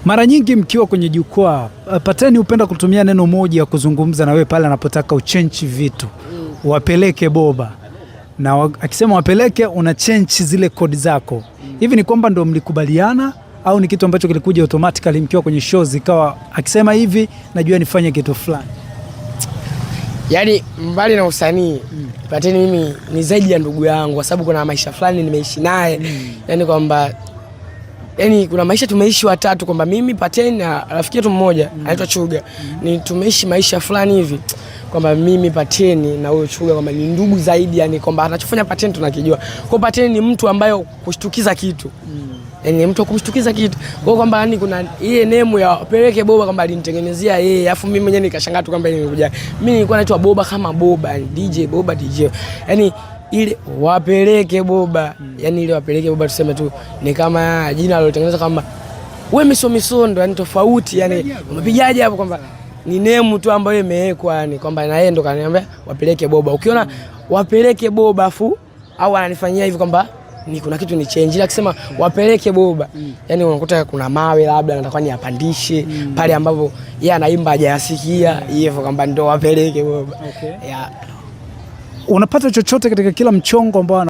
Mara nyingi mkiwa kwenye jukwaa, Pateni hupenda kutumia neno moja kuzungumza na wewe pale anapotaka uchenchi vitu, wapeleke boba na akisema wapeleke, una change zile kodi zako. Hivi ni kwamba ndo mlikubaliana au ni kitu ambacho kilikuja automatically mkiwa kwenye shows, ikawa akisema hivi najua nifanye kitu fulani? Yaani mbali na usanii, Pateni mimi ni zaidi ya ndugu yangu, kwa sababu kuna maisha fulani nimeishi naye, yaani kwamba yani kuna maisha tumeishi watatu, kwamba mimi, Pateni na rafiki yetu mmoja anaitwa Chuga, ni tumeishi maisha fulani hivi kwamba mimi, Pateni na huyo Chuga kwamba ni ndugu zaidi, yani kwamba anachofanya Pateni tunakijua. Kwa Pateni ni mtu ambaye kushtukiza kitu, yani ni mtu wa kumshtukiza kitu. Kwa kwamba yani kuna ile nemu ya peleke boba kwamba alinitengenezea yeye, afu mimi mwenyewe nikashangaa tu kwamba imekuja. Mimi nilikuwa naitwa Boba kama Boba, yani DJ Boba DJ. Yani ile wapeleke boba, yani ile wapeleke boba tuseme tu ni kama jina alilotengeneza kama wewe miso misondo, yani tofauti, yani umepigaje hapo kwamba ni nemu tu ambayo imewekwa, yani kwamba na yeye ndo kaniambia wapeleke boba. Ukiona wapeleke boba afu au ananifanyia hivi kwamba ni kuna kitu ni change, ila akisema wapeleke boba, yani unakuta kuna mawe labda nataka niapandishe pale ambapo yeye anaimba hajayasikia hivyo, kwamba ndo wapeleke boba. Okay. Yeah. Unapata chochote katika kila mchongo ambao